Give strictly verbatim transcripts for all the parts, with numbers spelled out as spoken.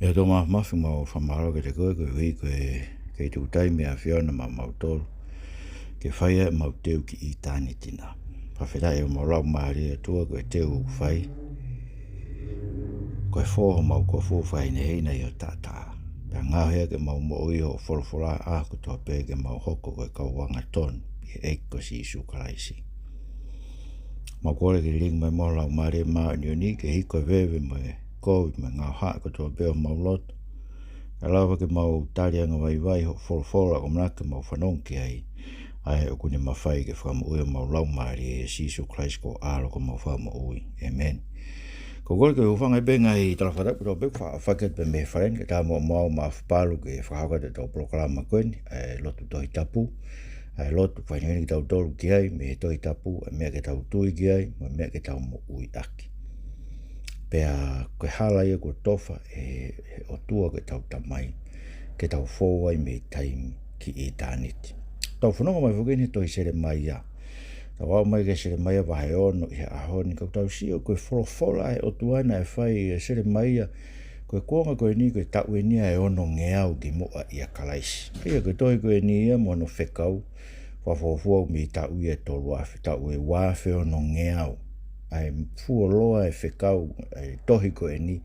ʻE ʻOtua Māfimafi, mau fakamālō kiate koe koeʻuhi ko e kei tuku taimi ʻa e ʻAfiona maʻamautolu ke fai ai ʻemau teu ki ʻitāniti na. Fakafetaʻi ʻemau laumālie ʻOtua ko e teu ʻoku fai ko e fō homau kofu ʻo fakahinohino ʻi ho taʻataʻa, pea ngaohi ʻaki ʻemau moʻui hoʻo folofola ʻa kotoa pē ke mau hoko ko e kau angatonu ʻi he ʻEiki ko Sīsū Kalaisi. Mau kole ke lilingi mai ʻemau laumālie māʻoniʻoni ke hiko e veve mo e kovi mo e ngaohaʻa kotoa pē ʻo homau loto, kae lava ke mau tali angavaivai hoʻo folofola ʻoku ʻamanaki ke mau fanongo ki ai, ʻa ia ʻoku ne mafai ke fakamoʻui ʻemau laumālie, ʻia Sīsū Kalaisi ko ho ʻAlo ko homau Fakamoʻui. ʻĒmeni. Ko e kole ke u hūfanga pē he ngaahi tala fakatapu kotoa pē ʻoku faʻa fakahoko atu pē mei he fale ni, kae ʻatā muʻa mo au Maʻafu Palu ke fakahoko atu ʻetau polokalama ko eni, ʻa e Lotu Tohi Tapu, ʻa e lotu ʻoku fakahinohino kitautolu ki ai mei he Tohi Tapu, ʻa e meʻa ke tau tui ki ai, mo e meʻa ke tau moʻui ʻaki. Pea ko e hala ia kuo tofa ʻe he ʻOtua ko ʻetau Tamai ke tau fou ai mei taimi ki ʻitāniti. Tau fanongo mai foki eni he tohi Selemaia. Tau aʻu mai ki he Selemaia vahe ono ʻi he ʻaho ni, ka ʻoku tau sio ko e folofola ʻa e ʻOtua naʻe fai ʻe Selemaia, ko e kuonga ko eni ko e taʻu eni ʻa e onongeau kimuʻa ʻia Kalaisi. ʻA ia ko e tohi ko eni ia mo hono fekau, fakafuofua mei he taʻu ia ʻe tolu afe, taʻu ʻe ua afe onongeau. ʻA e fuoloa e fekau ʻa e tohi ko eni,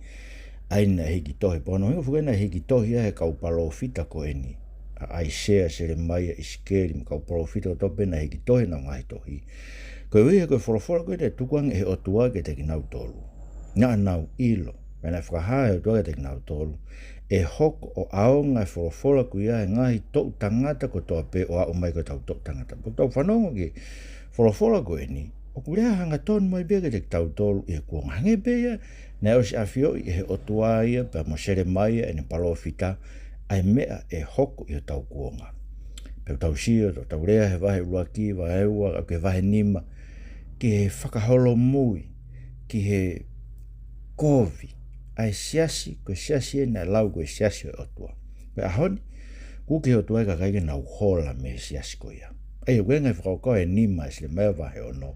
ʻa ia naʻe hiki tohi. Pea ko hono ʻuhinga foki naʻe hiki tohi ai ʻe he kau palōfita ko eni, ʻa ʻAisea, Selemaia, ʻIsikeli, mo e kau palōfita kotoa pē naʻe hiki tohi ʻenau ngaahi tohi, koeʻuhi he ko e folofola ko eni naʻe tuku ange ʻe he ʻOtua kiate kinautolu. Naʻa nau ʻilo, pea naʻe fakahā ʻe he ʻOtua kiate kinautolu, ʻe hoko ʻo ʻaonga e folofola ko ia ʻi he ngaahi toʻu tangata kotoa pē ʻo aʻu mai ki hotau toʻu tangata. Pea ʻoku tau fanongo ki he folofola ko eni, ʻoku lea hangatonu mai pē ia kiate kitautolu ʻi he kuonga. Hangē pē ia naʻe ʻosi ʻafioʻi ʻe he ʻOtua ia pea mo Selemaia ʻene palōfita, ʻa e meʻa ʻe hoko ʻi hotau kuonga. Pea ʻoku tau sio, tau, tau lea he vahe ʻuluaki, vahe ua, ʻo aʻu ki he vahe nima, ki he fakaholomui, ki he kovi ʻa e siasi, ko e siasi eni naʻe lau ko e siasi ʻo e ʻOtua. Ko e ʻaho ni, ʻoku ui ʻe he ʻOtua e kakai ke nau hola mei he siasi ko ia. ʻA ia ko e ngaahi fakakaukau ʻe nima ʻi Selemaia vahe ono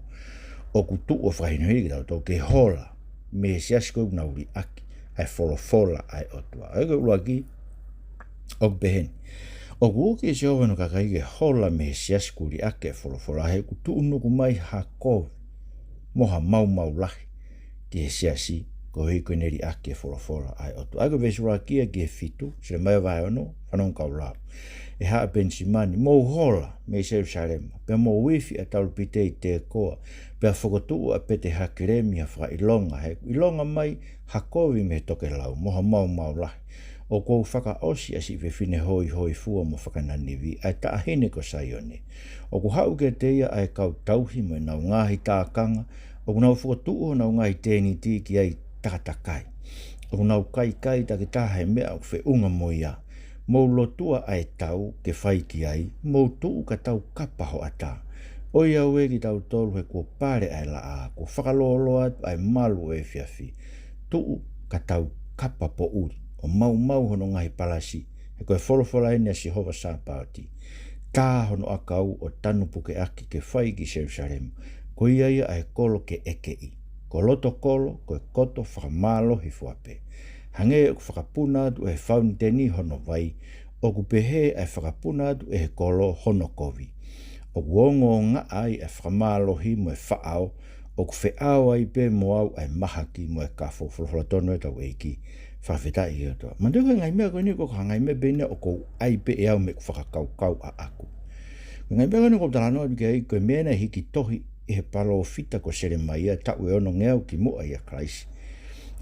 ʻoku tuʻu ʻo fakahinohino kiate kitautolu ke hola mei he siasi ko ē ʻoku nau liʻaki ʻa e folofola ʻa e ʻOtua. ʻA ia ko e ʻuluaki, ʻoku pehē ni: ʻOku ui ʻe Sihova hono kakai ke hola mei he siasi kuo liʻaki ʻa e folofola, he ʻoku tuʻunuku mai ha kovi mo ha maumau lahi ki he siasi, koeʻuhi ko ʻene liʻaki e folofola ʻa e ʻOtua. ʻA ia ko e veesi ʻuluaki ia ki he fitu, Selemaia vahe ono, fanongo kau lau. ʻE haʻa Penisimani, mou hola mei Selusalema, pea mou ifi ʻa Talupite ʻi Tekoa, pea fokotuʻu ʻa Pete Hakelemi ha fakaʻilonga, he ʻoku ʻilonga mai ha kovi mei he tokelau, mo ha maumau lahi. ʻOku ou fakaʻosi ʻa siʻi fefine hoihoifua mo fakananivi, ʻa e taʻahine ko Saione. ʻOku haʻu kiate ia ʻa e kau tauhi mo ʻenau ngaahi tākanga, ʻoku nau fokotuʻu honau ngaahi tēniti ki ai takatakai. ʻOku nau kaikai takitaha he meʻa ʻoku feʻunga mo ia. Mou lotua ʻa e tau ke fai ki ai, mou tuʻu ka tau kapa hoʻatā. ʻOiauē kitautolu, he kuo pale ʻa e laʻā, kuo fakalōloa atu ʻa e malu ʻo e efiafi. Tuʻu ka tau kapa poʻuli, ʻo maumau hono ngaahi palasi, he ko e folofola eni ʻa Sihova Sāpaoti. Tā hono ʻakau ʻo tanu puke ʻaki ke fai ki Selusalema, ko ia ia ʻa e kolo ke ʻekeʻi. Ko loto kolo, ko e koto fakamālohi fua pē. Hangē ʻoku fakapuna atu ʻe he fauniteni hono vai, ʻoku pehē ʻa e fakapuna atu ʻe he kolo hono kovi. ʻOku ongoongaʻa ai ʻa e fakamālohi mo e faʻao, ʻoku feʻao ai pē mo au ʻa e mahaki mo e kafo. Folofola tonu ʻa hotau ʻEiki. Fakafetaʻi ki he ʻOtua. Manatuʻi ko e ngaahi meʻa ko eni ko e ngaahi meʻa pē eni ʻoku ou ʻai pē ʻe au mei heʻeku fakakaukau ʻaʻaku. Ko e ngaahi meʻa ko eni ʻoku ou talanoa atu ki ai, ko e meʻa naʻe hiki tohi ʻe he palōfita ko Selemaia taʻu ʻe onongeau kimuʻa ʻia Kalaisi,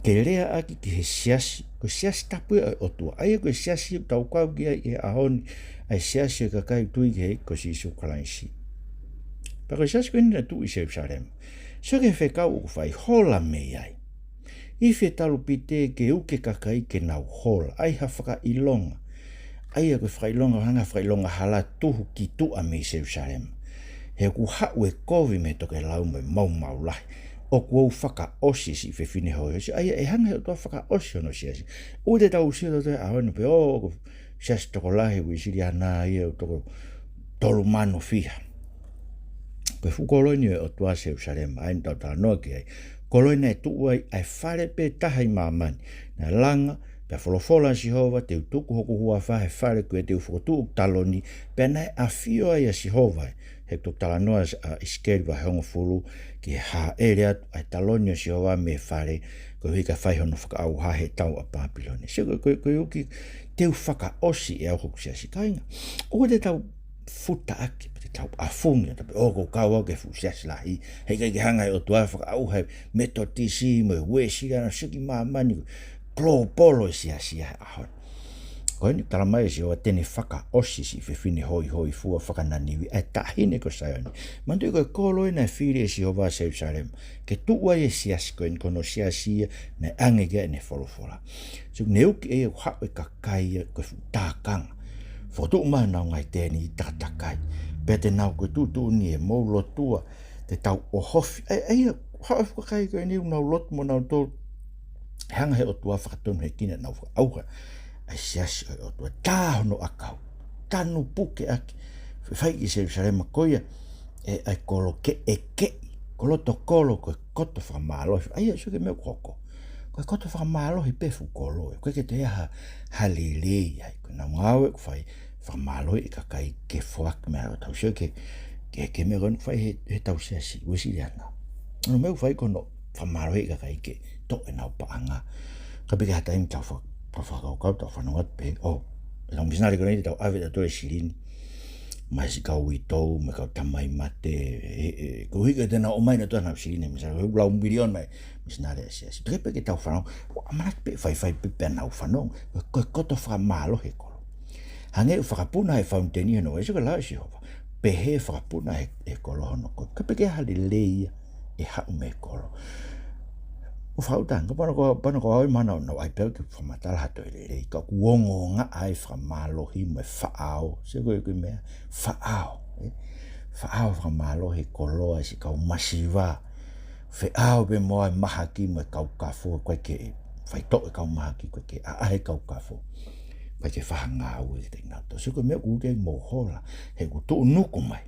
ke leaʻaki ki he siasi, ko e siasi tapu ia ʻo e ʻOtua. ʻA ia ko e siasi ʻoku tau kau ki ai he ʻaho ni, ʻa e siasi ʻo e kakai ʻoku tui ki he ʻEiki ko Sīsū Kalaisi. Pea ko e siasi ko eni naʻe tuʻu ʻi Selusalema. Sio ki he fekau ʻoku fai: hola mei ai. Ifi e talupite ke uke kakai ke nau hola. ʻAi ha fakaʻilonga. ʻA ia ko e fakaʻilonga, hanga ha fakaʻilonga hala tuhu ki tuʻa mei Selusalema. He ʻoku haʻu e kovi mei he tokelau mo e maumau lahi. ʻOku ou fakaʻosi siʻi fefine hoihoifua. ʻA ia ʻe hanga he ʻOtua ʻo fakaʻosi hono siasi. ʻOua te tau sio tautolu he ʻaho ni pē, ʻo, ko e siasi tokolahi Uēsiliana ia, ʻoku toko tolu mano fiha. Ko e fuʻu kolo eni ʻo e ʻOtua Selusalema, ʻa ia naʻa tau talanoa ki ai. Kolo eni naʻe tuʻu ai ʻa e fale pē taha ʻi māmani naʻe langa Pea folofola ʻa Sihova, te u tuku hoku huafa he fale ko ia te u fokotuʻu ʻoku taloni, pea naʻe ʻafio ai ʻa Sihova. He ʻoku talanoa ʻa ʻIsikeli vahe hongofulu ki he hāʻele atu ʻa e taloni ʻo Sihova mei he fale, koeʻuhi ka fai hono fakaʻauha he tau ʻa Pāpilone. Sio, ko, ko, koeʻuhi te u fakaʻosi ʻe au hoku siasi, kāinga. ʻOua te tau futaʻaki, pe te tau ʻafungi, ʻo tau pehē, ʻoku ou kau au ki he fuʻu siasi lahi, heʻikai ke hanga ʻe he ʻOtua ʻo fakaʻauha e Metotisi mo e Uēsiliana, sio ki māmani, kolopolo e siasi ia he ʻaho ni. Ko eni talamai ʻe Sihova te ne fakaʻosi siʻi fefine hoihoifua faka-Ninive, ʻa e taʻahine ko Saione. Manatuʻi ko e kolo ē naʻe fili ʻe Sihova ʻa Selusalema ke tuʻu ai e siasi ko eni, ko hono siasi ia naʻe ʻoange ki ai ʻene folofola. Sio, ne uki ʻe ia ʻo haʻu e kakai ia ko e fuʻu tākanga. Fokotuʻu mai honau ngaahi tēniti takatakai. Pea te nau ko e tuʻutuʻuni ē, mou lotua, te tau ʻohofi. ʻA ia, ʻa ia, haʻu e fuʻu kakai ko eni ʻo nau lotu mo nautolu. Hanga ʻe he ʻOtua ʻo fakatonuhia ʻenau fakaʻauha ʻa e siasi ʻo e ʻOtua. Tā hono ʻakau. Tanu puke ʻaki. Fai ki Selusalema ko ia ʻa e, ʻa e kolo keʻekeʻi. Ko loto kolo ko e koto fakamālohi. ʻA ia, sio ki he meʻa ʻoku hoko. Ko e koto fakamālohi pē fuʻu kolo ē. ʻOku ʻikai ke toe ʻi ai ha, ha lelei ai. Ko ʻenau ngāue ʻoku fai, fakamālohiʻi e kakai ke foaki mai ʻo tau sio ki he, ki he, ki he meʻa ko eni ʻoku fai ʻe he, ʻe he tau siasi Uēsiliana. Ko hono meʻa ʻoku fai ko hono fakamālohiʻi e kakai ke toʻo ʻenau paʻanga. Ka pehē ki ha taimi tau fa-, tau fakakaukau, tau fanongo atu pē, ʻo, ʻetau misinale ko eni te tau ʻave ʻe tautolu e silini. Mai siʻi kau uitou, mo e kau tamai mate, ē, ē, koeʻuhi ke te nau ʻomai nautolu ʻenau silini, misinale, ʻoku lau miliona mai, misinale ʻa e siasi. Tuku pē ke tau fanongo, ʻoua, ʻamanaki pē faifai pē pea nau fanongo, ko e koto fakamālohi e kolo. Hangē ʻoku fakapuna ʻe he fauniteni hono uesia, ko e lau ʻa Sihova. Pehē fakapuna ʻe he, ʻe he kolo hono kovi. Ka pehē ki ha lelei ia ʻe haʻu mei he kolo. ʻO fakaʻuta, ka pano ko, pano ko au ʻi he mana ʻo nau ʻai pē au ke fakamatala ha toe lelei. Ka ʻoku ongoongoa ai e fakamālohi mo e faʻao. Sio ko e, ko e meʻa, faʻao, ē? Faʻao fakamālohi e koloa ʻa siʻi kau masiva. Feʻao pē mo e mahaki mo e kau kafo, ʻoku ʻikai ke faitoʻo e kau mahaki, ʻoku ʻikai ke ʻaʻahi e kau kafo. ʻOku ʻikai ke fai ha ngāue kiate kinautolu. Sio ko e meʻa ʻoku ʻikai ke mou hola, he ʻoku tuʻunuku mai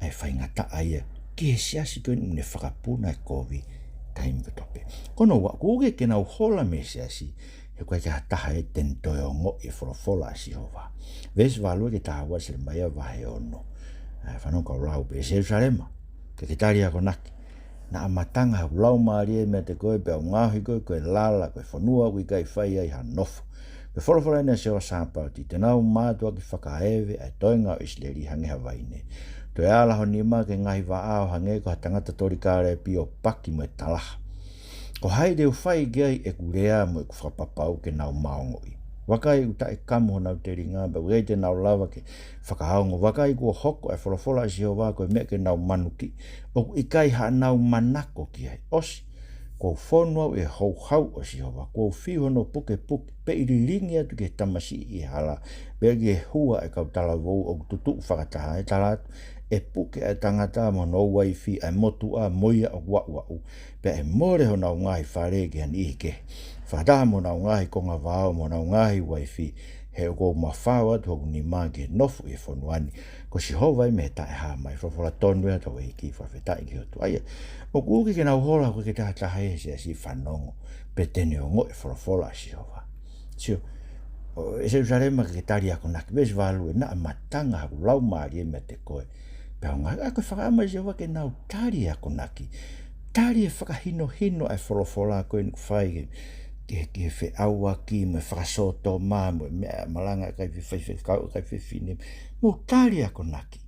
ʻa e faingataʻa ia ki he siasi ko eni ʻoku ne fakapuna e kovi taimi kotoa pē. Ko hono ua, ʻoku ʻikai ke nau hola mei he siasi, he ʻoku ʻikai ke ʻi ai ha taha ia te ne toe ongoʻi e folofola ʻa Sihova. Veesi valu ki he taha ua, Selemaia vahe ono. ʻA e fanongo kau lau pē, Selusalema, ke ke tali akonaki. Naʻa matanga haku laumālie meiate koe, pea u ngaohi koe ko e lala, ko e fonua ʻoku ʻikai fai ai ha nofo. Ko e folofola eni ʻa Sihova ʻo e Sāpaoti, te nau mātuʻaki fakaeve ʻa e toenga ʻo ʻIsileli hangē ha vaine. Toe ala ho nima ki he ngaahi vaʻa ʻo hangē ko ha tangata toli kālepi ʻo paki mo e talaha. Ko hai te u fai ki ai ʻeku lea mo ʻeku fakapapau ke nau maʻongoʻi? Vakai, ʻoku taʻekamu honau telinga, pea ʻoku ʻikai te nau lava ke fakaongo. Vakai, kuo hoko ʻa e folofola ʻa Sihova ko e meʻa ke nau manukiʻi, ʻoku ʻikai haʻanau manako ki ai. ʻOsi, kuo u fonu au ʻi he houhau ʻo Sihova, kuo u fiu hono pukepuke, pea ʻi he lilingi atu ki he tamasiʻi ʻi he hala, pea ki he hua ʻa e kau talavou ʻoku tutuʻu fakataha, ʻe tala atu, ʻe puke ʻa e tangata mo hono uaifi, ʻa e motuʻa mo ia ʻoku aʻuaʻu, pea ʻe mole honau ngaahi fale ki ha niʻihi kehe, fakataha mo honau ngaahi konga vao mo honau ngaahi uaifi, he ʻoku ou mafao atu hoku nima ki he nofo ʻi he fonua ni. Ko Sihova ia mei he taʻehāmai. Folofola tonu ia ʻa hotau ʻEiki, fakafetaʻi ki he ʻOtua. ʻA ia, ʻoku ʻikai ke nau hola, ʻoku ʻikai ke ʻi ai ha taha ia he siasi ʻe fanongo pe te ne ongoʻi e folofola ʻa Sihova. Sio, ʻo, ʻe Selusalema, ke ke tali akonaki. Veesi valu, naʻa matanga haku laumālie meiate koe, pea u ngaohi. ʻA ia ko e fakaʻamu ʻa Sihova ke nau tali akonaki. Tali e fakahinohino ʻa e folofola ko eni ʻoku fai ki he, ki he, ki he feʻauaki mo e fakasōtoma mo e meʻa, malanga ʻa e kakai fe-, faifekau, ʻa e kakai fefine. Mou tali akonaki.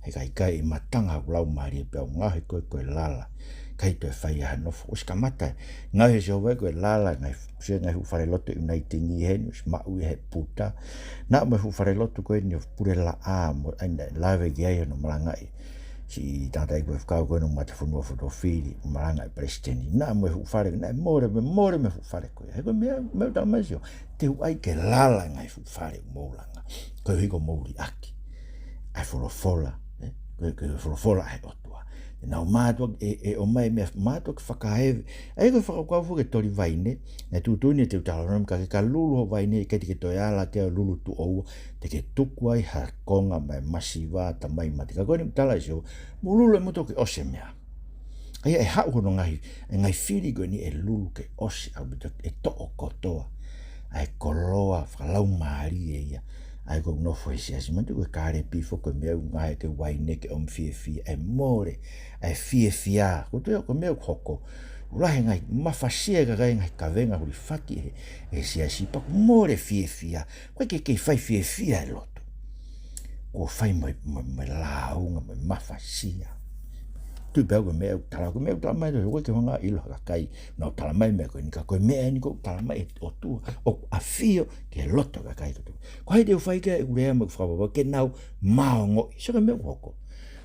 He ʻikai, ʻikai, ʻe matanga haku laumālie pea u ngaohi koe ko e lala, ʻikai toe fai ai ha nofo. ʻOsi kamata e ngaohi ʻe Sihova ia ko e lala, ngaahi, sio, ngaahi fuʻu falelotu ʻi ʻUnaitini heni, ʻosi maʻu ia ʻe he puta. Naʻa mo e fuʻu falelotu ko eni ʻo Pulelaʻa mo, ʻa ia naʻe lave ki ai hono malangaʻi siʻi tangataʻeiki faifekau ko eni ʻo Matafonua Fotofili, malangaʻi palesiteni. Naʻa mo e fuʻu fale, naʻe mole, mole mei he fuʻu fale ko ia. He ko e meʻa, meʻa ʻoku talamai ʻe Sihova, te u ʻai ke lala e ngaahi fuʻu fale ʻoku mou langa, koeʻuhi ko hoʻomou liʻaki ʻa e folofola, ē? Ko e, ko e folofola ʻa e ʻOtua. Te nau mātuʻaki, ʻe, ʻe ʻomai e meʻa, mātuʻaki fakaeve. ʻA ia ko e fakakaukau foki ki he toli vaine, naʻe tuʻutuʻuni ʻe Teutalonome, ka ke ka lulu ho vaine, ʻikai te ke toe ala ki ai ʻo lulu tuʻo ua, te ke tuku ai ha konga mei he masiva, tamai mate. Ka ko eni ʻoku tala ʻe Sihova, mou lulu ʻaupito ke ʻosi e meʻa. ʻA ia ʻe haʻu hono ngaahi, e ngaahi fili ko eni ʻe lulu ke ʻosi ʻaupito, ʻe toʻo kotoa. ʻa e koloa fakalaumālie ia ʻa ia ʻoku nofo he siasi. Manatuʻi ko e kālepi foki ko e meʻa ʻoku ngāueʻaki e uaine ke ʻomi fiefia, ʻa e mole ʻa e fiefia. Ko e toe ko e meʻa ʻoku hoko, ʻoku lahi e ngaahi mafasia e kakai, ngaahi kavenga huli faki he, he siasi, pea ʻoku mole fiefia. ʻOku ʻikai ke kei fai fiefia e lotu. Kuo fai mo e, mo e, mo e lāunga, mo e mafasia. Tuʻu pē au ko e meʻa ʻoku tala, ko e meʻa ʻoku tala mai, ʻoku ʻikai ke hanga ʻilo ʻe he kakai naʻa nau tala mai e meʻa ko eni, ka ko e meʻa eni ʻoku tala mai ʻe he ʻOtua ʻoku ʻafio ki he loto ʻo e kakai kotoa. Ko hai te u fai ki ai ʻeku lea mo ʻeku fakapapau ke nau maʻongoʻi? Sio ki he meʻa ʻoku hoko.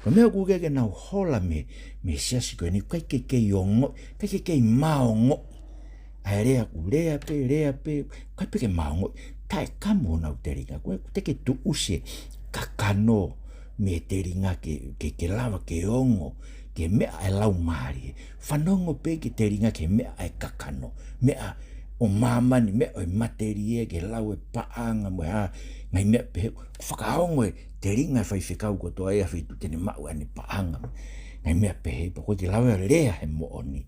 Ko e meʻa ʻoku ʻikai ke nau hola mei, mei he siasi ko eni, ʻikai ke kei ongoʻi, ʻikai ke kei maʻongoʻi ʻa e lea, ʻoku lea pē, lea pē, ʻikai pē ke maʻongoʻi. Taʻekamu honau telinga, ʻoku, ʻoku teʻeki ke tuʻusi e kakano mei he telinga ke, ke, ke lava ke ongo ki he meʻa ʻa e laumālie. Fanongo pē ki he telinga ki he meʻa ʻa e kakano, meʻa ʻo māmani, meʻa ʻo e matelie, ke lau e paʻanga mo e hā, ngaahi meʻa pehē. Fakaongo e telinga ʻo e faifekau kotoa ia ʻi ha feituʻu te ne maʻu ʻene paʻanga mo e ngaahi meʻa pehē, pea ʻoku ʻikai ke lava ia ʻo lea he moʻoni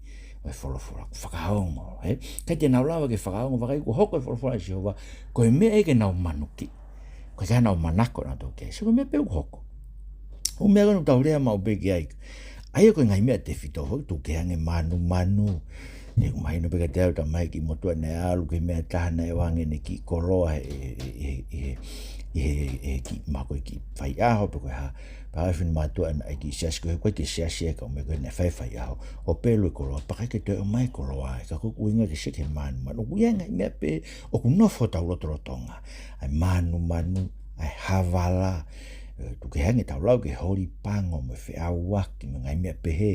ʻo e folofola. Fakaongo, ē? ʻIkai te nau lava ke fakaongo, vakai kuo hoko e folofola ʻa Sihova, ko e meʻa ia ke nau manuki. ʻOku ʻikai ke nau manako nautolu ki ai. Sio ki he meʻa pē ʻoku hoko. ʻA e meʻa ko eni ʻoku tau lea maʻu pē ki ai. ʻA ia ko e ngaahi meʻa tefito foki, tuku kehe ange mānumanu. ʻOku mahino pē kiate au, talamai ʻe he kiʻi motuʻa naʻe ʻalu ki he meʻa ʻe taha naʻe ʻoange ʻene kiʻi koloa ʻe he, ʻe he, ʻe he, ʻe he, ʻe he kiʻi, mahalo ko e kiʻi faiʻaho pe ko e hā. Pea ʻai finemātuʻa naʻe ʻi he kiʻi siasi ko ē, ko e kiʻi siasi ʻa e kau meʻa ko ē naʻe fai e faiʻaho. ʻO pelu e koloa, pea ʻikai ke toe ʻomai e koloa, ē, ka ko e ʻuhinga ke sio ki he mānumanu. ʻOku ʻi ai e ngaahi meʻa pē ʻoku nofo hotau lotolotonga. ʻA e mānumanu, ʻa e havala, ē, tuku kehe ange ʻetau lau ki he holi pango mo e feʻauaki mo e ngaahi meʻa pehē.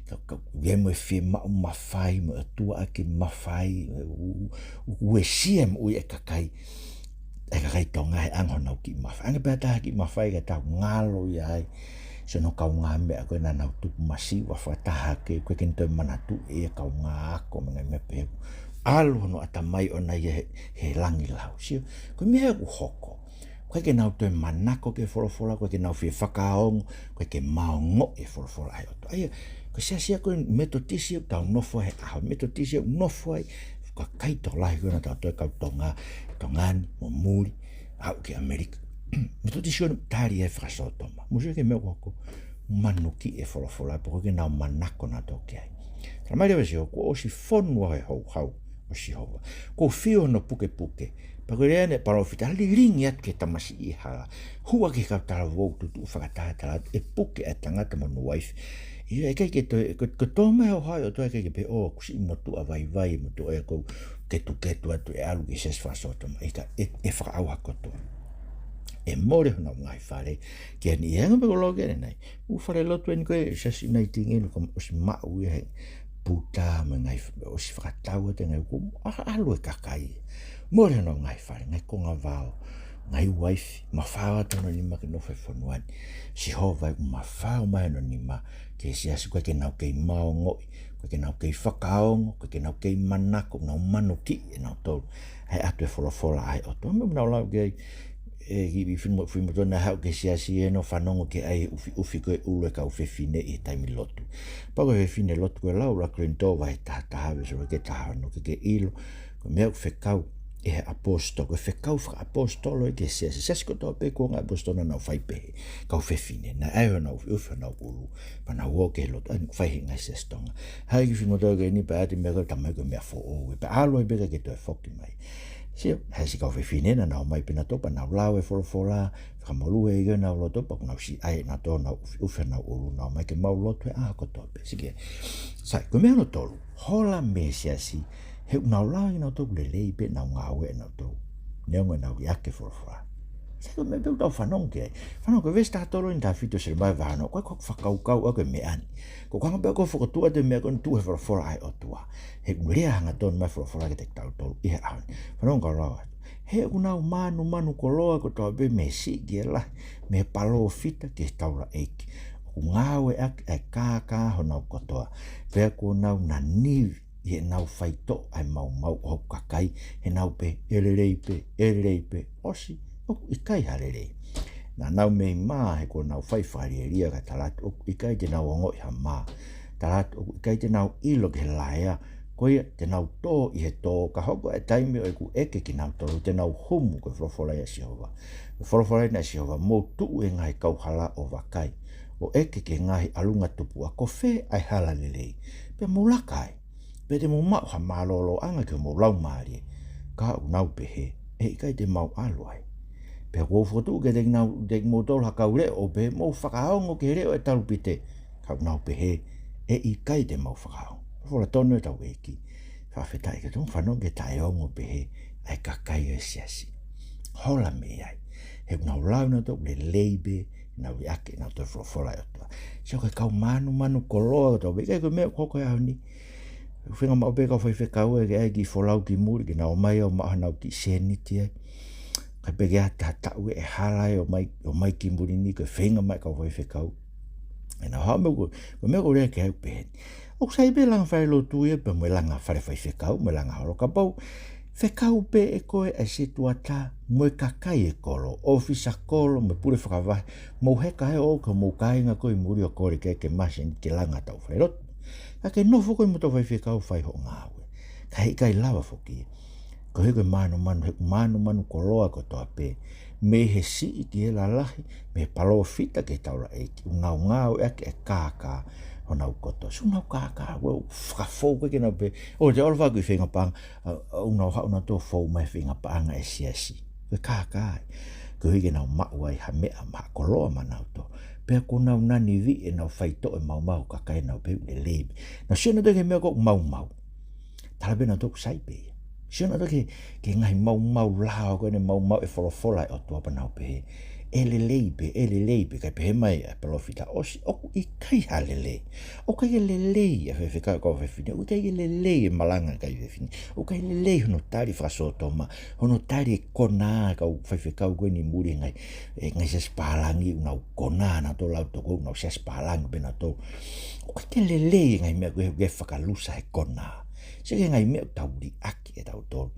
Ka, ka, ʻoku ʻi ai mo e fiemaʻu mafai mo e ʻotua ʻaki e mafai, ē, ʻo, ʻo, ʻo uesia e moʻui ʻa e kakai, ʻa e kakai Tonga he ʻoange honau kiʻi mafai. ʻOange pē ha taha e kiʻi mafai ka tau ngalo ia ai. Sio ki he kaungāmeʻa ko ē naʻa nau tupu masiva fakataha ke, ʻoku ʻikai ke ne toe manatuʻi e kaungā ako mo e ngaahi meʻa pehē. ʻAlu hono ʻatamai ʻoʻona ia he, he langi lau. Sio, ko e meʻa ʻoku hoko. ʻOku ʻikai ke nau toe manako ki he folofola, ʻoku ʻikai ke nau fie fakaongo, ʻoku ʻikai ke maʻongoʻi e folofola ʻa e ʻOtua. ʻA ia, ko e siasi ia ko e Metotisi ʻoku tau nofo ai he ʻaho, Metotisi ʻoku nofo ai, kakai tokolahi ko ē naʻa tau toe kau Tonga, Tonga ni, mo muli, aʻu ki ʻAmelika. Metotisi ʻoku tali ai e fakasōtoma. Mou sio ki he meʻa ʻoku hoko, manuki e folofola, pea ʻoku ʻikai ke nau manako nautolu ki ai. Talamai leva ʻe Sihova, kuo ʻosi fonu au he houhau ʻo Sihova. Kuo fiu hono pukepuke. Pea ko e lea eni ʻa e palōfita, lilingi atu ki he tamasiʻi ʻi he hala. Hū ki he kau talavou, tutuʻu fakataha, tala atu, ʻe puke ʻa e tangata mo hono uaifi. ʻIo, ʻe ʻikai ke toe, ko, ko e tō mai e houhau ʻo e ʻOtua, ʻe ʻikai ke pehē, ʻō, ʻoku siʻi motuʻa vaivai, motuʻa ia ʻoku ou ketuketu atu, ʻe ʻalu ki he siasi fakasōtoma. ʻIkai, ʻe, ʻe fakaʻauha kotoa. ʻE mole honau ngaahi fale. Ki he ʻaho ni, ʻi he anga pē ko e lau ko eni, ʻū falelotu eni ko ē, Siasi Uniting eni, kuo ʻosi maʻu ia he puta mo e ngaahi f-, ʻosi fakatau atu e ngaahi, kuo ʻa-, ʻalu e kakai. Mole honau ngaahi fale, ngaahi konga vao, ngaahi uaifi, mafao atu hono nima ke nofo he fonua ni. Sihova ʻoku mafao mai hono nima ki he siasi, ʻoku ʻikai ke nau kei maʻongoʻi, ʻoku ʻikai ke nau kei fakaongo, ʻoku ʻikai ke nau kei manako, nau manukiʻi ʻe nautolu ʻa e ʻatu e folofola ʻa e ʻOtua. Meʻa ʻoku nau lau ki ai, ʻe, kiʻi fefine mo-, fefine motuʻa naʻe haʻu ki he siasi ʻo ne fanongo ki he ʻai ʻufiʻufi ko ē ʻulu e kau fefine ʻi he taimi lotu. Pea ko e fefine lotu ko e lau, ʻUluaki Kolinitō vahe taha taha veesi ua ki he taha ono, ke ke ʻilo ko e meʻa ʻoku fekau ʻe he ʻaposetolo, ko e fekau fakaʻaposetolo ia ki he siasi. Siasi kotoa pē kuonga ʻaposetolo naʻa nau fai pehē. Kau fefine, naʻe ʻai honau ʻufiʻufi honau ʻulu, pea nau ō ki he lotu, ʻa ia naʻe fai he ngaahi siasi Tonga. Haʻu e kiʻi fefine motuʻa ko eni pea ʻai atu e meʻa ko e talamai ko e meʻa foʻou, pea ʻalu ai pē kae ʻikai ke toe foki mai. Sio, haʻu e siʻi kau fefine naʻa nau ō mai pē nautolu pea nau lau e folofola, fakamolū e ʻi honau loto pea kuo nau siʻi ʻai ʻe nautolu honau ʻufiʻufi honau ʻulu, nau ō mai ke mau lotu he ʻaho kotoa pē. Sio ki ai. Sai, ko e meʻa hono tolu, hola mei he siasi, he ʻoku nau lau ʻe nautolu ʻoku lelei pē ʻenau ngāue ʻanautolu. Neongo ʻenau liʻaki e folofola. Sai, ko e meʻa pē ʻoku tau fanongo ki ai. Fanongo ki he veesi taha tolu eni, taha fitu ʻo Selemaia vahe ono, ko e, ko e fakakaukau ʻoku ʻi he meʻa ni. Ko e konga pē ʻoku fokotuʻu atu e meʻa ko eni, tuʻu he folofola ʻa e ʻOtua. He ʻoku lea hangatonu mai e folofola kiate kitautolu ʻi he ʻaho ni. Fanongo kau lau atu. He ʻoku nau mānumanu koloa kotoa pē mei he siʻi ki he lahi, mei he palōfita ki he taulaʻeiki. ʻOku ngāueʻaki ʻa e kākā honau kotoa. Pea kuo nau nanivi ʻi heʻenau faitoʻo ʻa e maumau ʻo hoku kakai, he nau pehē, ʻe lelei pē, ʻe lelei pē, ʻosi, ʻoku ʻikai ha lelei. Naʻa nau mei mā he kuo nau fai fakalielia, kae tala atu ʻoku ʻikai te nau ongoʻi ha mā. Tala atu ʻoku ʻikai te nau ʻilo ki he laea, Ko ia, te nau tō ʻi he tō, ka hoko e taimi ʻo ʻeku ʻeke kinautolu, te nau humu, ko e folofola ia ʻa Sihova. Ko e folofola eni ʻa Sihova, mou tuʻu he ngaahi kauhala ʻo vakai, ʻo ʻeke ki he ngaahi ʻalunga tupuʻa, ko fē ʻa e hala lelei, pea mou laka ai, pea te mou maʻu ha mālōlōʻanga ki homou laumālie. Ka ʻoku nau pehē, ʻe ʻikai te mau ʻalu ai. Pea ʻoku ou fokotuʻu kiate kinau-, kiate kimoutolu ha kau leʻo, ʻo pehē, mou fakaongo ki he leʻo ʻo e talupite. Ka ʻoku nau pehē, ʻe ʻikai te mau fakaongo. Folofola tonu ʻa hotau ʻEiki. Fakafetaʻi, ka ʻoku ou fanongo ki he taʻeongo pehē ʻa e kakai ʻo e siasi. Hola mei ai. He ʻoku nau lau nautolu lelei pē, nau liʻaki ʻenautolu e folofola ʻa e ʻOtua. Sio ki he kau mānumanu koloa kotoa pē, ʻikai ko e meʻa ʻoku hoko he ʻaho ni. Feinga maʻu pē kau faifekau ē ke ʻai e kiʻi folau ki muli, ke nau ō mai ʻo maʻu haʻanau kiʻi sēniti ai. Kae pehē ke ʻi ai ha taʻu ʻe hala ai ʻo ʻomai, ʻomai ki muli ni, ko e feinga mai e kau faifekau. ʻE nau haʻu mo e, ko e meʻa ʻoku ou lea ki ai ʻoku pehē ni. ʻOku sai pē langa falelotu ia pea mo e langa fale faifekau, mo e langa holo, kapau fekau pē ʻe koe ʻa e setuata mo e kakai e kolo, ʻōfisa kolo mo e pule fakavahe, mou heka ai ʻo ʻoua ke mou kāinga ko ē ʻi muli ʻo kole ke, ke masi ke langa taʻu falelotu. Ka ke nofo koe mo e tau faifekau fai hoʻo ngāue. Ka heʻikai lava foki. Koeʻuhi ko e mānumanu, he ʻoku mānumanu koloa kotoa pē. Mei he siʻi ki he lalahi, mei he palōfita ki he taulaʻeiki, ʻoku nau ngāueʻaki e kākā honau koto. Sio, nau kākā, ʻoku fakafou koe ke nau pehē, ʻoua te ʻalu ʻo fai ha kiʻi feinga paʻanga, ʻa, ʻa, ʻoku nau haʻu nautolu ʻo fou mai he feinga paʻanga ʻa e siasi. Ko e kākā ia. Koeʻuhi ke nau maʻu ai ha meʻa, ha koloa maʻanautolu. Pea ʻoku nau naniviʻi ʻenau faitoʻo e maumau ʻo e kakai, nau pehē ʻoku lelei pē. Nau sio nautolu ki he meʻa ko ē ʻoku maumau. Tala pē nautolu ʻoku sai pē ia. Sio nautolu ki he, ki he ngaahi maumau lao ko eni, maumau e folofola ʻa e ʻOtua pea nau pehē, ʻe lelei pē, ʻe lelei pē, kae pehē mai ʻa e palōfita, ʻosi, ʻoku ʻikai ha lelei. ʻOku ʻikai ke lelei ʻa e faifekau, kau fafine, ʻoku ʻikai ke lelei e malanga e kakai fefine. ʻOku ʻikai lelei hono tali fakasōtoma, hono tali e konā e kau faifekau ko eni ʻi muli he ngaahi, e ngaahi siasi pālangi, ʻoku nau konā nautolu, lautolu ʻoku nau siasi pālangi pē nautolu. ʻOku ʻikai ke lelei e ngaahi meʻa ko ē, ʻoku ʻikai fakalusa he konā. Sio ki he ngaahi meʻa ʻoku tau liʻaki ʻe tautolu.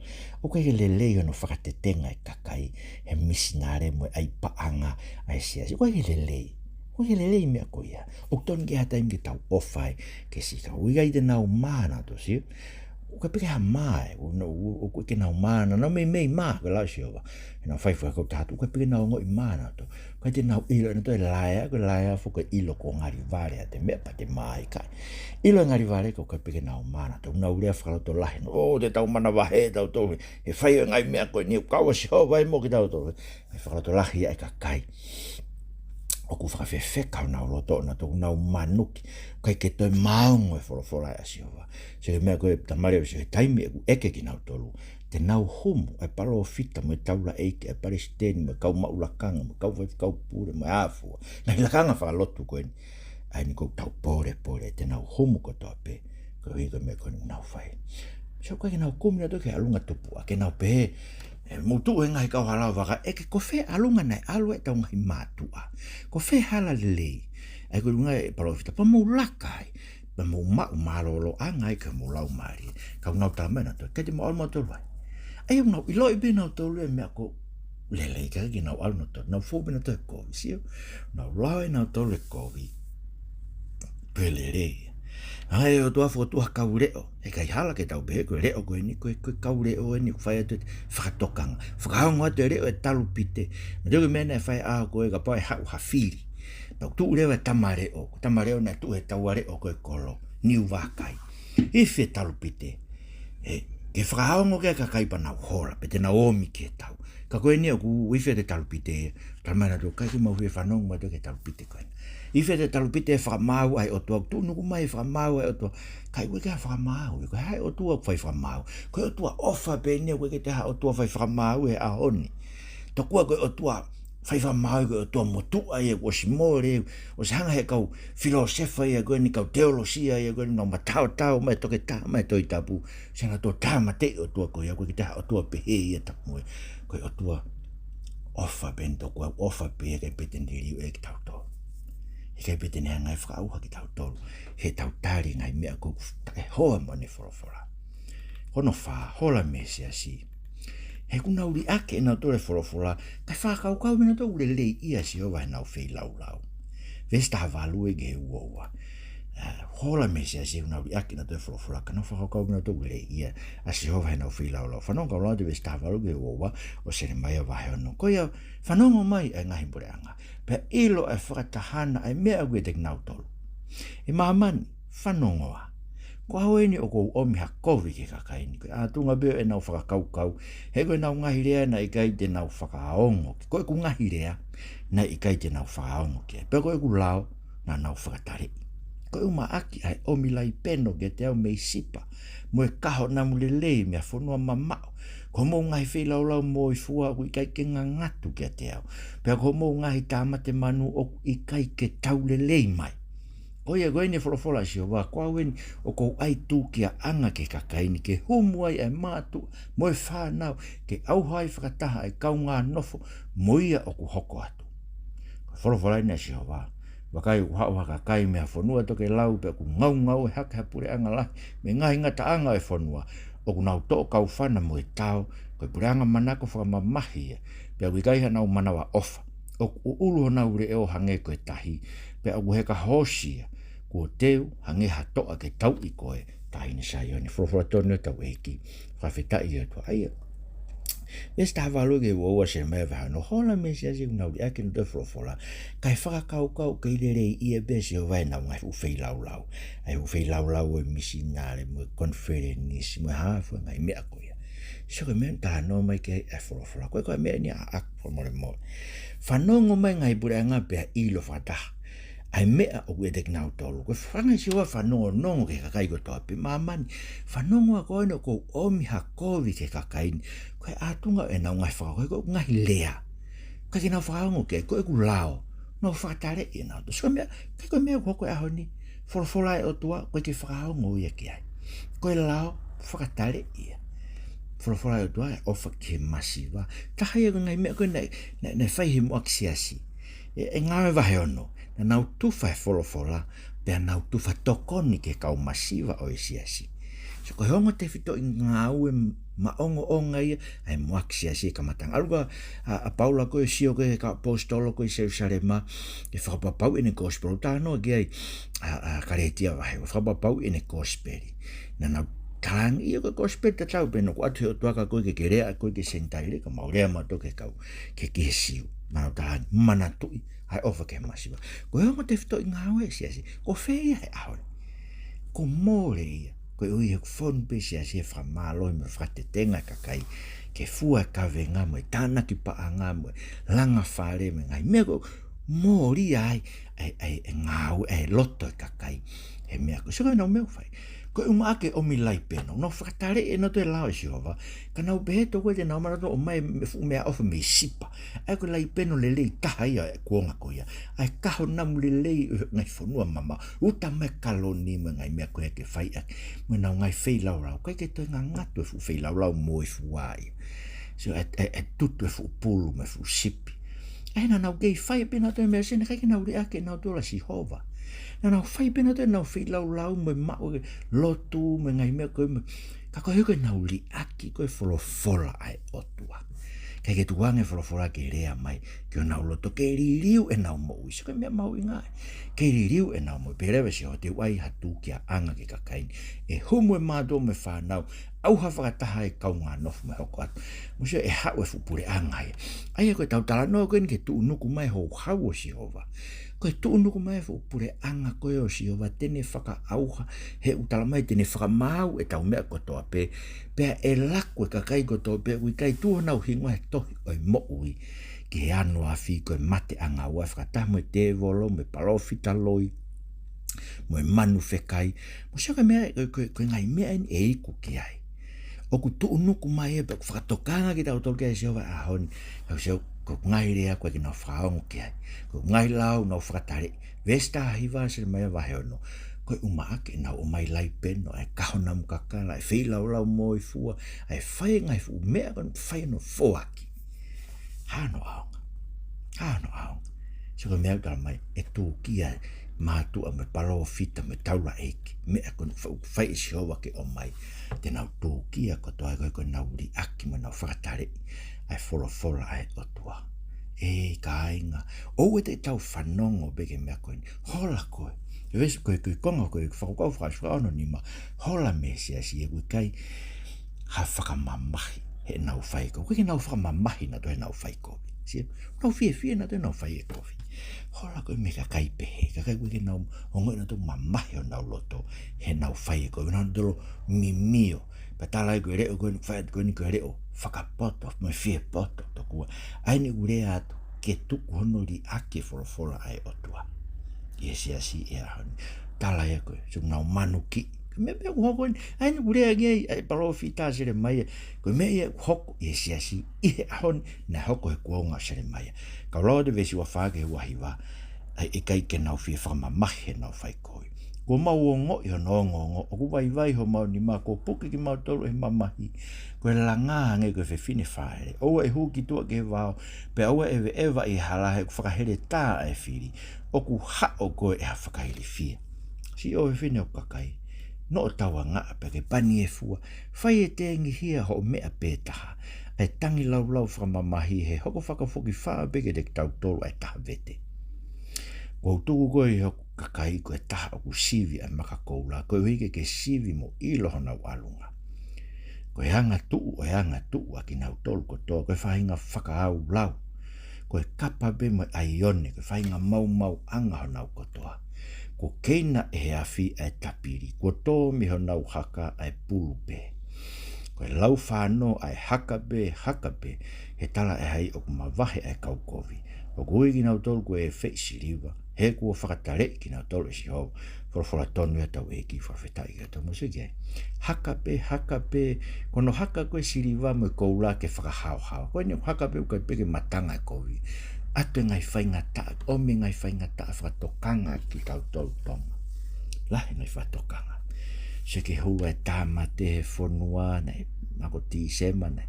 ʻOku ʻikai ke lelei hono fakatetenga e kakai he misinale mo e ʻai paʻanga ʻa e siasi. ʻOku ʻikai ke lelei. ʻOku ʻikai ke lelei e meʻa ko ia. ʻOku totonu ke ʻi ai ha taimi ke tau ʻofa ai ki he siasi. ʻOku ʻikai te nau mā nautolu, sio. ʻOku ʻikai pē ke ʻi ai ha mā ē, ʻoku nau, ʻoku ʻikai ke nau mā, naʻa nau meimei mā, ko e lau ʻa Sihova. He naʻa nau fai fakakaukau taha atu, ʻoku ʻikai pē ke nau ongoʻi mā nautolu. ʻIkai te nau ʻilo ʻenautolu e laea, ko e laea foki ko e ʻilo ko e ngali vale ʻa e meʻa pea te mā ai, ʻikai. ʻIlo e ngali vale ka ʻoku ʻikai pē ke nau mā nautolu. Nau lea fakalotolahi, ʻo te tau manavahē tautolu he fai ʻo e ngaahi meʻa ko eni, ʻoku kau ʻa Sihova ē mo kitautolu. ʻE fakalotolahi ʻa e kakai. ʻOku fakafefeka honau loto, ʻoku nau manuki. ʻIkai ke toe maongo e folofola ʻa Sihova. Sio ki he meʻa ko ē, tamale, ʻosi he taimi ʻeku ʻeke kinautolu, te nau humu ʻa e palōfita mo e taulaʻeiki, ʻa e palesiteni mo e kau maʻu lakanga mo e kau faifekau pule mo e ʻāfua, ngaahi lakanga fakalotu ko eni. ʻA eni ʻoku tau pōlepole, te nau humu kotoa pē. Koeʻuhi ko e meʻa ko eni ʻoku nau fai. Sio, ʻoku ʻikai ke nau kumi nautolu ki he ʻalunga tupuʻa, ke nau pehē, ʻe, mou tuʻu he ngaahi kauhala ʻo vakai, ʻeke ko fē ʻalunga naʻe ʻalu ai ʻetau ngaahi mātuʻa. Ko fē hala lelei. ʻA ia ko e ʻuhinga e palōfita, pea mou laka ai, pea mou maʻu mālōlōʻanga ai ki homou laumālie. Ka ʻoku nau tala mai nautolu, ʻikai te mau ʻalu mautolu ai. ʻA ia ʻoku nau ʻiloʻi pē nautolu e meʻa ʻoku lelei, ka ʻikai ke nau ʻalu nautolu. Nau fou pē nautolu he kovi, sio. Nau lau ʻe nautolu e kovi. Pea lelei. ʻA e ʻOtua fokotuʻu ha kau leʻo. ʻIkai hala ke tau pehē ko e leʻo ko eni, ko e, ko e kau leʻo eni ʻoku fai atu e fakatokanga. Fakaongo atu e leʻo e talupite. Manatuʻi ko e meʻa naʻe fai he ʻaho ko ē, kapau ʻe haʻu ha fili, pea ʻoku tuʻu leva e tama leʻo, ko e tama leʻo naʻe tuʻu he taua leʻo ko ē e kolo, niu vākai. Ifi e talupite. ʻE, ke fakaongo ki ai e kakai pea nau hola, pea te nau omi ki he tau. Ka ko eni ʻoku ifi atu e talupite, tala mai nautolu, ʻikai ke mau fie fanongo mautolu ki he talupite ko ena. Ifi atu e talupite e fakamaau ʻa e ʻOtua, tuʻunuku mai e fakamaau ʻa e ʻOtua. Ka ʻoku ʻikai ke ʻi ai ha fakamaau, ʻikai ke ʻi ai ha ʻOtua ʻoku fai fakamaau. Ko e ʻOtua ʻofa pē eni, ʻoku ʻikai ke ʻi ai ha ʻOtua fai fakamaau he ʻaho ni. Tokua ko e ʻOtua fai fakamaau ko e ʻOtua motuʻa ia, kuo ʻosi mole, ʻosi hanga he kau filōsefa ia ko eni, kau teolosia ia ko eni, nau mataotao mai e toketā mai e Tohi Tapu. Sio, naʻa nau tāmateʻi e ʻOtua ko ia, ʻoku ʻikai ke ʻi ai ha ʻOtua pehē ia tapu mo ia. Ko e ʻOtua ʻofa pē eni, tokua ʻofa pē ia, ʻikai pē te ne liliu ia kitautolu. ʻIkai pē te ne hanga ʻo fakaʻauha kitautolu heʻetau tali e ngaahi meʻa ʻoku taʻehoa mo ʻene folofola. Ko hono fā, hola mei he siasi. He ʻoku nau liʻaki ʻenautolu e folofola, kae fakakaukau ʻenautolu ʻoku lelei ʻia Sihova heʻenau feilaulau. Veesi taha valu ki he ua ua. ʻa, hola mei he siasi ʻoku nau liʻaki ʻenautolu e folofola, ka nau fakakaukau ʻoku nau tō lelei ia ʻa Sihova heʻenau feilaulau. Fanongo kau lau atu e veesi taha valu ki he ua ua ʻo Selemaia vahe ono. Ko ia, fanongo mai ʻa e ngaahi puleʻanga, pea ʻilo ʻa e fakataha na ʻa e meʻa ʻoku ʻiate kinautolu. ʻE māmani, fanongo ā. Ko au eni ʻoku ou ʻomi ha kovi ki he kakai ni, ko e ʻātunga pē ʻo ʻenau fakakaukau, he ko ʻenau ngaahi lea naʻe ʻikai te nau fakaongo ki, ko ʻeku ngaahi lea naʻe ʻikai te nau fakaongo ki ai, pea ko ʻeku lao naʻa nau fakataleʻi. Ko e ʻumaʻaki ʻa e ʻomi laipeno kiate au mei Sipa, mo e kaho namu lelei mei ha fonua mamaʻo. Ko hoʻomou ngaahi feilaulau moifua ʻoku ʻikai ke ngangatu kiate au, pea ko hoʻomou ngaahi tāmate manu ʻoku ʻikai ke tau lelei mai. Ko ia, ko eni e folofola ʻa Sihova, ko au eni ʻoku ou ʻai tūkiaʻanga ki he kakai ni, ke humu ai ʻa e mātuʻa mo e fānau, ke ʻauha ai fakataha ʻa e kaungā nofo mo ia ʻoku hoko atu. Ko e folofola eni ʻa Sihova. Vakai, ʻoku haʻu ha kakai mei ha fonua tokelau, pea ʻoku ngaungaue hake ha puleʻanga lahi mei he ngaahi ngataʻanga ʻo e fonua. ʻOku nau toʻo kaufana mo e tao, ko e puleʻanga manako fakamamahi ia, pea ʻoku ʻikai haʻanau manavaʻofa. ʻOku ʻuʻulu honau leʻo hangē ko e tahi, pea ʻoku heka hoosi ia. Kuo teu hangē ha toʻa ke tauʻi koe, taʻahine Saione. Folofola tonu ʻa hotau ʻEiki. Fakafetaʻi ki he ʻOtua. ʻA ia, veesi taha valu ki he ua ua ʻo Selemaia vahe ono. Hola mei he siasi ʻoku nau liʻaki ʻenautolu e folofola, kae fakakaukau ʻoku kei leleiʻia pē ʻa Sihova heʻenau ngaahi fuʻu feilaulau. ʻA e fuʻu feilaulau ʻo e misinale, mo e konifelenisi, mo e hā fua e ngaahi meʻa ko ia. Sio ki he meʻa ʻoku talanoa mai ki ai e folofola. Ko e, ko e meʻa eni ʻaʻaku, fakamolemole. Fanongo mai ngaahi puleʻanga pea ʻilo fakataha ʻa e meʻa ʻoku ʻiate kinautolu. Ko e fanga ʻa Sihova, fanongonongo ki he kakai kotoa pē, māmani, fanongo ā, ko au eni ʻoku ou ʻomi ha kovi ki he kakai ni, ko e ʻātunga ʻo ʻenau ngaahi fakakaukau, ko ʻeku ngaahi lea. ʻIkai ke nau fakaongo ki ai, ko ʻeku lao naʻa nau fakataleʻi ʻenautolu. Sio ki he meʻa, ʻikai ko e meʻa ʻoku hoko he ʻaho ni. Folofola ʻa e ʻOtua, ʻoku ʻikai ke fakaongo ia ki ai. Ko e lao, fakataleʻi ia. Folofola ʻa e ʻOtua, ʻofa ki he masiva. Taha ia ko e ngaahi meʻa ko ē naʻe, naʻe, naʻe fai ʻe he muʻaki siasi. ʻE, ʻe Ngāue vahe ono, naʻa nau tufa e folofola, pea nau tufa tokoni ki he kau masiva ʻo e siasi. So, ko e ongo tefitoʻi ngāue maʻongoʻonga ia ʻa e muʻaki siasi he kamataʻanga. ʻAlu ʻa, ʻa, ʻa Paula ko ē ʻo sio ki he kau ʻaposetolo ko ē ʻi Selusalema, ʻo fakapapauʻi ʻene kosipeli, talanoa ki ai ʻa, ʻa Kalētia vahe ua, fakapapauʻi ʻene kosipeli. Naʻa nau talaange, ʻio, ko e kosipeli tatau pē, naʻe ʻoatu ʻe he ʻOtua kia koe ke ke lea ʻa koe ki he Senitaile, ka mau lea mautolu ki he kau, ki he, ki he Siu. Naʻa nau talaange, manatuʻi ʻa e ʻofa ki he masiva. Ko e ongo tefitoʻi ngāue ʻa e siasi, ko fē ia he ʻaho ni? Kuo mole ia. Koeʻuhi he ʻoku fonu pē siasi he fakamālohi mo e fakatetenga e kakai ke fua e kavenga mo e tānaki paʻanga mo e langa fale mo e ngaahi meʻa ko ē, mole ai ʻa e, ʻa e, ʻa e ngāue, ʻa e loto e kakai he meʻa ko ē. Sio ki heʻenau meʻa ʻoku fai. Ko e ʻumaʻā ke ʻomi laipeno, nau fakataleʻi ʻenautolu e lao ʻa Sihova, ka nau pehē tokua te nau manatu ʻo ʻomai e fuʻu meʻaʻofa mei Sipa. ʻA ia ko e laipeno lelei taha ia ʻo e kuonga ko ia. ʻA e kaho namu lelei ʻo e ngaahi fonua mamaʻo, uta mai e kaloni mo e ngaahi meʻa ko ē ke fai ʻaki mo ʻenau ngaahi feilaulau. ʻIkai ke toe ngangatu e fuʻu feilaulau moifua ia. So, ʻa e, ʻa e, ʻa e tutu e fuʻu pulu mo e fuʻu sipi. ʻA ia naʻa nau kei fai pē ʻenautolu e meʻa, sio, naʻe ʻikai ke nau liʻaki ʻenautolu ʻa Sihova. Naʻa nau fai pē ʻenautolu ʻenau feilaulau mo e maʻu e lotu mo e ngaahi meʻa ko ē mo, ka koeʻuhi ko ʻenau liʻaki ko ē e folofola ʻa e ʻOtua. ʻIkai ke tukuange e folofola ke lea mai ki honau loto ke liliu ʻenau moʻui. Sio ki he meʻa mahuʻinga ia. Ke liliu ʻenau moʻui. Pehē leva ʻe Sihova, te u ʻai ha tūkiaʻanga ki he kakai ni. ʻE humu e mātuʻa mo e fānau, ʻauha fakataha e kaungā nofo mo e hoko atu. Mou sio, ʻe haʻu e fuʻu puleʻanga ia. ʻA ia ko ʻetau talanoa ko eni ki he tuʻunuku mai e houhau ʻo Sihova. Ko e tuʻunuku mai e fuʻu puleʻanga ko ē ʻo Sihova, te ne fakaʻauha, he ʻoku talamai te ne fakamaau ʻetau meʻa kotoa pē, pea ʻe laku e kakai kotoa pē ʻoku ʻikai tuʻu honau hingoa he tohi ʻo e moʻui ki he ano afi, ko e mate ʻanga ua, fakataha mo e tēvolo, mo e palōfita loi, mo e manu fekai. Mou sio ki he meʻa, ko e, ko e, ko e ngaahi meʻa eni ʻe iku ki ai. ʻOku tuʻunuku mai ia pea ʻoku fakatokanga kitautolu ki ai ʻe Sihova he ʻaho ni. Ka sio, ko ʻeku ngaahi lea ʻoku ʻikai ke nau fakaongo ki ai. Ko ʻeku ngaahi lao ʻoku nau fakataleʻi. Veesi taha hiva, Selemaia vahe ono. Ko e ʻumaʻā ke nau ʻomai laipeno, ʻa e kaho namu kakala, ʻa e feilaulau moifua, ʻa e fai e ngaahi fuʻu meʻa ko ē naʻe fai hono foaki. Hā hono ʻaonga. Hā hono ʻaonga. Sio ki he meʻa ʻoku talamai, ʻe tūkia e mātuʻa mo e palōfita mo e taulaʻeiki. Meʻa ko ē naʻe fa-, fai ʻe Sihova ke ʻomai. Te nau tūkia kotoa, ko e, ko ʻenau liʻaki mo ʻenau fakataleʻi ʻa e folofola ʻa e ʻOtua. ʻE kāinga, ʻoua te tau fanongo pē ki he meʻa ko eni. Hola koe. Veesi ko ē, ko e konga ko ē, fakakaukau fakaʻosi fakaono nima, hola mei he siasi ʻoku ʻikai ha fakamamahi heʻenau fai kovi. ʻOku ʻikai ke nau fakamamahi nautolu heʻenau fai kovi. Sio, nau fiefia nautolu heʻenau fai e kovi. Hola ko ē mei he kakai pehē, kakai ʻoku ʻikai ke nau ongoʻi nautolu mamahi honau loto heʻenau fai e kovi. Nautolu mimio, pea tala ai ko e leʻo ko eni, fai atu ko eni ko e leʻo fakapoto, mo e fiepoto tokua. ʻA eni ʻoku lea atu ke tuku hono liʻaki e folofola ʻa e ʻOtua ʻi he siasi he ʻaho ni. Tala ia ko ē, so nau manukiʻi. Ko e meʻa pē ʻoku hoko eni, ʻa eni ʻoku lea ki ai ʻa e palōfita Selemaia. Ko e meʻa ia ʻoku hoko ʻi he siasi ʻi he ʻaho ni, naʻe hoko he kuonga ʻo Selemaia. Ka ʻoku lau atu e veesi ua fā ki he ua hiva, ʻa e ʻikai ke nau fie fakamamahi heʻenau fai kovi. Kuo mau ongoʻi hono ongoongo, ʻoku vaivai homau nima, kuo puke kimautolu ʻe he mamahi, ko e langā hangē ko e fefine fāʻele. ʻOua ʻe hū ki tuʻa ki he vao, pea ʻoua ʻe ʻeveʻeva ʻi he hala, he ʻoku fakaheletā ʻa e fili, ʻoku haʻo koe ʻe ha fakailifia. Siʻi ʻofefine ʻo e kakai, noʻo tauangaʻa pea ke pani e fua, fai e tengihia hoʻo meʻa pē taha, ʻa e tangilaulau fakamamahi he hoko fakafokifā pē kiate kitautolu ʻa e taha vete. Kuo u tuku koe ʻi hoku kakai ko e taha ʻoku sivi ʻa e maka koula, koeʻuhi ke ke sivi mo ʻilo honau ʻalunga. Ko e angatuʻu ʻo e angatuʻu ʻa kinautolu kotoa, ko e faʻahinga fakaʻaulau. Ko e kapa pē mo e ʻaione, ko e faʻahinga maumauʻanga honau kotoa. Kuo keina ʻe he afi ʻa e tapili, kuo tō mei honau haka ʻa e pulu pē. Ko e lau fānō ʻa e haka pē, haka pē, he tala ʻe hai ʻoku mavahe ʻa e kau kovi. ʻOku ui kinautolu ko e feʻi siliva, he kuo fakataleʻi kinautolu ʻe Sihova. Folofola tonu ia ʻa hotau ʻEiki, fakafetaʻi ki he ʻOtua. Mou sio ki ai. Haka pē, haka pē, ko hono haka ko ē siliva mo e koula ke fakahaohaoa. Ko eni ʻoku haka pē ʻoku ʻikai pē ke matanga e kovi. ʻAtu e ngaahi faingataʻa, ʻomi e ngaahi faingataʻa fakatokanga kitautolu Tonga. Lahi e ngaahi fakatokanga. Sio ki he hulu ʻa e tāmate he fonua, naʻe, ʻa ko Tīsema naʻe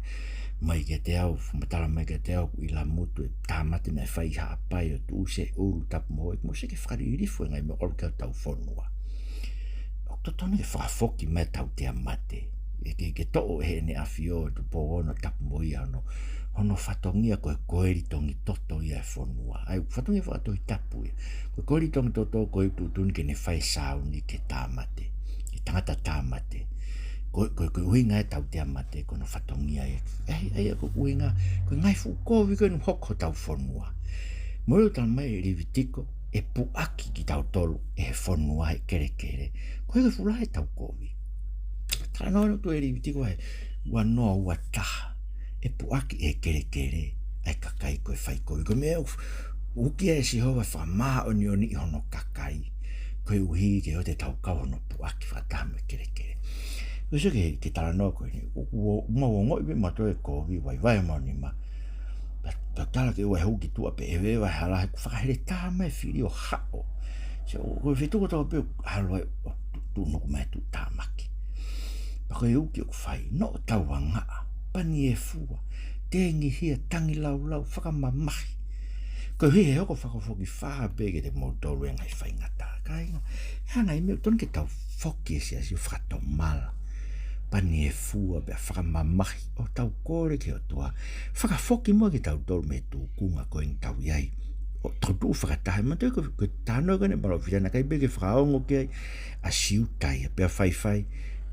ʻomai kiate au, fakamatala mai kiate au, ʻoku ʻi Lamutu e tāmate naʻe fai ʻi Haʻapai ʻo tuʻusi e ʻulu Tapumoʻoiki. Mou sio ki he fakalilifu e ngaahi meʻa ʻoku ʻalu ki ai hotau fonua. ʻOku totonu ke fakafoki mai e tautea mate. ʻE ke, ke toʻo ʻe Heʻene ʻAfio ʻo Tupou Ono Tapumoʻoiki hono, hono fatongia ko e koeli tongi toto ia e fonua. ʻA ia, fatongia fakatohitapu ia. Ko e koeli tongi toto ko e tuʻutuʻuni ke ne fai e sāuni ki he tāmate, ki he tangata tāmate. Ko, ko, ko e ʻuhinga e tautea mate, ko hono fatongia ia. ʻA ia, ʻa ia, ko e ʻuhinga, ko e ngaahi fuʻu kovi ko eni ʻoku hoko hotau fonua. Mou ʻilo, tala mai ʻe Levitiko, ʻe puʻaki kitautolu ʻe he fonua he kelekele. Ko e fuʻu lahi ʻetau kovi. Talanoa atu ʻe Levitiko he ua noa ua taha, ʻe puʻaki ʻe he kelekele ʻa e kakai ko e fai kovi. Ko e meʻa ʻoku uki ai ʻe Sihova e fakamāʻoniʻoni ʻi hono kakai, koeʻuhi ke ʻoua te tau kau hono puʻaki fakataha mo e kelekele. Ko e sio ki he, ki he talanoa ko eni, ʻoku, ʻoku mau ongoʻi pē mautolu e kovi, vaivai homau nima. Pea, pea tala ke ʻoua ʻe hū ki tuʻa pea ʻeveʻeva he hala, he ʻoku fakaheletā mai e fili ʻo haʻo. Sio, ko e feituʻu kotoa pē ʻoku ʻalu ai ʻo tu-, tuʻunuku mai e tuʻutāmaki. Pea ko e uki ʻoku fai, noʻo tauangaʻa, pani e fua, tengihia, tangilaulau, fakamamahi. Koeʻuhi he hoko fakafokifā pē kiate kimoutolu e ngaahi faingataʻa. Kāinga, hangē ko e meʻa ʻoku totonu ke tau foki e siasi ʻo fakatomala. Pani e fua pea fakamamahi ʻo tau kole ki he ʻOtua. Fakafoki muʻa kitautolu mei he tūkunga ko eni ʻoku tau ʻi ai. ʻO tau tuʻu fakataha, manatuʻi ko, ko e talanoa ko eni ʻa e palōfita, naʻe ʻikai pē ke fakaongo ki ai ʻa Siuta ia, pea faifai.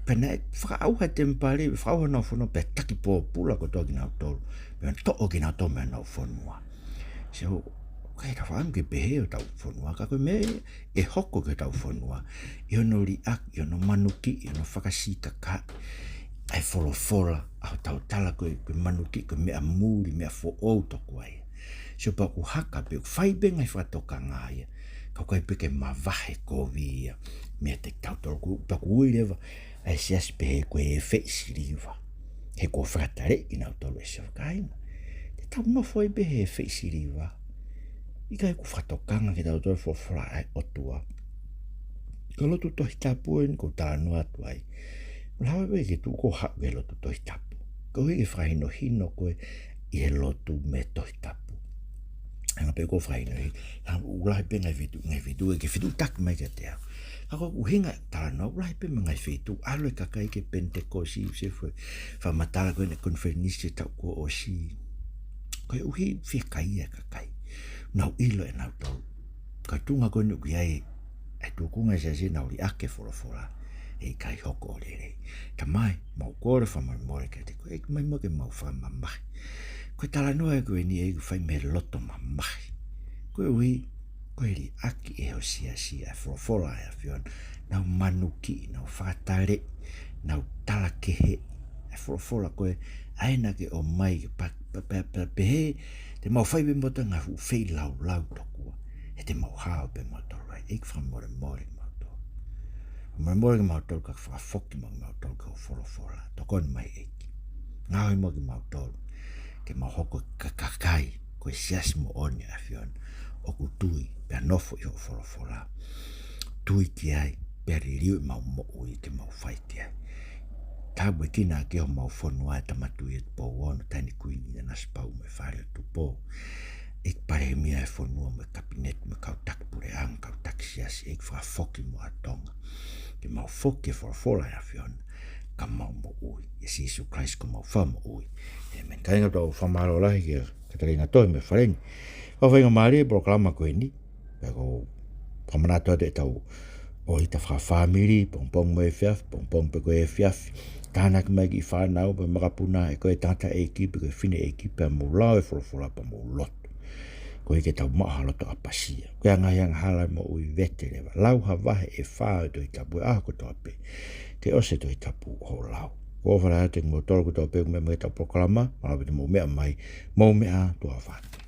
Pea naʻe fakaʻauha e temipale, fakaʻauha honau fonua, pea taki pōpula kotoa kinautolu. Pea toʻo kinautolu mei honau fonua. Sio, ʻoku ʻikai ke tau fakaʻamu ke pehē hotau fonua, ka ko e meʻa ʻe hoko ki hotau fonua, ʻi hono liʻaki, ʻi hono manukiʻi, ʻi hono fakasīkakaʻi ʻa e folofola, ʻa hotau tala ko e, ko e manukiʻi, ko e meʻa muli, meʻa foʻou tokua ia. Sio, pea ʻoku haka pē, ʻoku fai pē ngaahi fakatokanga ia, ka ʻoku ʻikai pē ke mavahe kovi ia meiate kitautolu. Ko, pea ʻoku ui leva ʻa e siasi pehē ko e feʻi siliva. He kuo fakataleʻi kinautolu ʻe Sihova. Kāinga, te tau nofo ai pē he feʻi siliva. ʻIkai ʻoku fakatokanga kitautolu e folofola ʻa e ʻOtua. Ko e lotu Tohitapu eni ʻoku ou talanoa atu ai. Lava pē ke tuʻu koe ʻo haʻu ki he lotu Tohitapu, koeʻuhi ke fakahinohino koe ʻi he lotu mei he Tohitapu. Hanga pē ʻo fakahinohino, hanga ʻo ʻoua ʻe lahi pē ngaahi feituʻu, ngaahi feituʻu ʻe ke fetuʻutaki mai kiate au. Ka ko e ʻuhinga e talanoa, ʻoua ʻe lahi pē mo e ngaahi feituʻu, ʻalu e kakai ki he Penitekosi, ʻosi e fua, fakamatala ko eni e konifelenisi e taʻu kuo ʻosi. Koeʻuhi fiekaia e kakai. Nau ʻilo ʻe nautolu, ko e tuʻunga ko eni ʻoku ʻi ai ʻa ʻA e tūkunga ʻa e siasi naʻa nau liʻaki e folofola, ʻe ʻikai hoko ʻo lelei. Tamai, mau kole fakamolemole kiate koe, ʻEiki, ʻomai muʻa ke mau fakamamahi. Ko e talanoa ʻeku eni ʻEiki, fai mei he loto mamahi. Koeʻuhi, ko e liʻaki ʻe ho siasi ʻa e folofola ʻa e ʻAfiona, nau manukiʻi, nau fakataleʻi, nau talakeheʻi ʻa e folofola ko ē naʻa ke ʻomai ke pa-, pa-, pa-, pa-, pehē, te mau fai pē mo e ngaahi fuʻu feilaulau tokua, he te mau hao pē mo e tolu ai. ʻEiki, fakamolemole kimautolu. Fakamolemole kimautolu ka fakafoki mo kimautolu ki hoʻo folofola. Tokoni mai ʻEiki. Ngaohi mo kimautolu ke mau hoko ko e kakai, ko e siasi moʻoni ʻa e ʻAfiona, ʻoku tui pea nofo ʻi hoʻo folofola. Tui ki ai, pea liliu ʻemau moʻui ke mau fai ki ai. Tāpuekina ʻaki homau fonua ʻa e Tama Tuʻi ʻo Tupou Ono, Taʻahine Kuini Nanasipauʻu mo e Fale ʻo Tupou. ʻEiki, Palēmia ʻo e fonua mo e Kapineti mo e kau taki puleʻanga, kau taki siasi, ʻEiki, fakafoki muʻa Tonga. Ke mau foki ki he folofola ʻa e ʻAfiona, ka mau moʻui. ʻIa Sīsū Kalaisi ko homau Fakamoʻui. ʻĒmeni. Kāinga, tau fakamālō lahi kia Katalina Tohi mei Faleni. Fakafaingamālie e polokalama ko eni. Pea ʻoku ou fakamanatu atu ʻetau ʻohita fakafāmili, pongipongi mo e efiafi, pongipongi pē ko e efiafi. Tānaki mai e kiʻi fānau, pea makapuna, ʻe ko e tangataʻeiki, pe ko e fineʻeiki, pea mou lau e folofola pea mou lotu. Koeʻuhi ke tau maʻu ha loto ʻapasia. Ko e ngaahi angahala ʻo e moʻui, vete leva. Lau ha vahe ʻe fā ʻo e Tohi Tapu he ʻaho kotoa pē. Ke ʻosi e Tohi Tapu hoʻo lau. ʻOku ou ʻofa lahi atu kiate kimoutolu kotoa pē ʻoku meʻa mai ki heʻetau polokalama, mālō ʻaupito hoʻomou meʻa mai, mou meʻa, tuʻa ʻofa atu.